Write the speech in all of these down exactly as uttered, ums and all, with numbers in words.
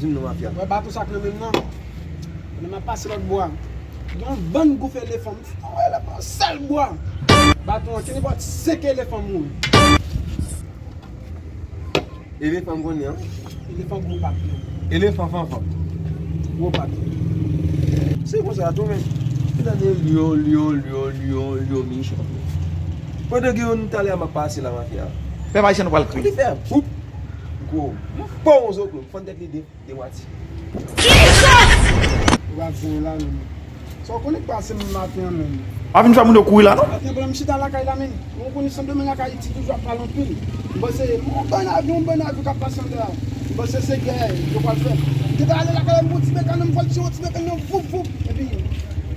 Di m non, mafya. Wè baton sa k nan men m nan. Pandan m ap pase lòt bò a, gen yon bann gouv elefan. M di, "Wè, elefan, sèl bwa." Baton an, kenenpòt senk elefan mouri. Elefan m konnen an. Elefan gwo pat yo. Elefan fanfan. Gwo pat yo. Se konsa tou, men. Gade lyon, lyon, lyon, lyon, lyon, mechan. Pandan gen youn talè a m ap pase la, mafya. Pèp ayisyen nou pral kriye. Li fè boup. Gwo. M pon zoklo. M fann tèt li de. Demwati. Ou pa byen la menm. Sa w konnen k pase m maten an menm. W ap vin fè moun yo kouri la non. Maten an pandan m chita lakay la menm. Ou konnen Sendomeng ak Ayiti toujou ap pale anpil. M panse yon bann avyon, yon bann avyon k ap pase anndan la. M panse se gè yo pral fè. M te pral ale lakay la, m pran ti bekàn nan, m fè l tire yon ti bekàn nan, voup, voup. Epi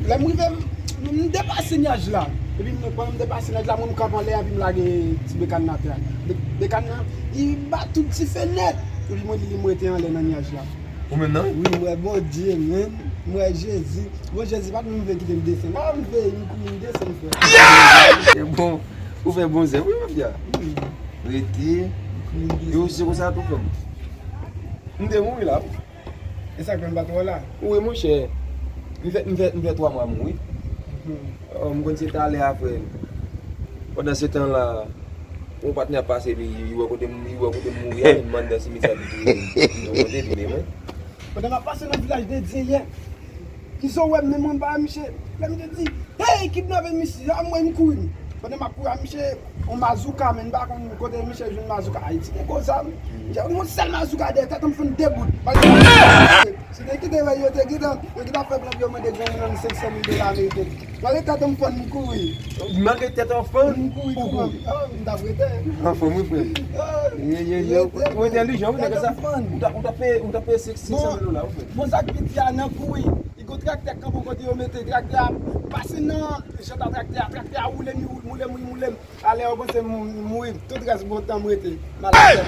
lè m rive, m, m depase nyaj la. Epi m, pandan m depase nyaj la, mwen m kanpe anlè a, epi m lage ti bekàn nan atè a. Be-, bekàn nan, li bat tout ti fenèt. Epi mwen di li m rete anlè nan nyaj la. Ou menm nan? Wi, m wè Bondye, menm. M wè Jezi. Bon, Jezi pa t menm vle kite m desann. A, m vle, m kouri, m desann, frè. E bon, ou fè bon zèv, wi, mafya. Wi. Rete. M kouri, m desann. Yo, se konsa tou fè m. M te mouri la, wi. E sa k fè m pa t wè w la? Wi, monchè. M fè, m fè, m fè twa mwa mouri. Mhm. Oh, m konn se talè a, frè. Pandan se tan la, yon patnè ap pase, epi li wè kote m, li wè kote m mouri a, li mande si misye ap touye m. Yon kote li menm, wi. Pandan m ap pase nan vilaj de Dye yè, Izo wè m, men mwen m pa wè misye. Lè m te di, "Hey, kidnape misye a, mwen m kouri." Pandan m ap kouri a misye, yon mazouka, men m pa konn kote misye jwenn mazouka. Ayiti gen gwo zam. Misye yon sèl mazouka dèyè tèt, m fann de bout. Se te ki te wè yo te gentan, yo gentan fè plan pou yo mande granmoun nan senk san mil dola ameriken. Malgre tèt an fann, m kouri. Malgre tèt an fann, ou kouri. Ah, m t ap rete. An fann, wi, frè. Ah, ye, ye, ye. Ou entèlijan, wi, nèg sa. Ou t ap, ou t ap peye, ou t ap peye senk san mil dola, wi, frè. Bon, sa k pi di a nan kouri. Li gon traktè k kanpe kote yo mete traktè a, pase nan janta traktè a, traktè a woule m, woule m, woule m. Alè yo panse m mouri, tout rès bon tan m rete. Maladi.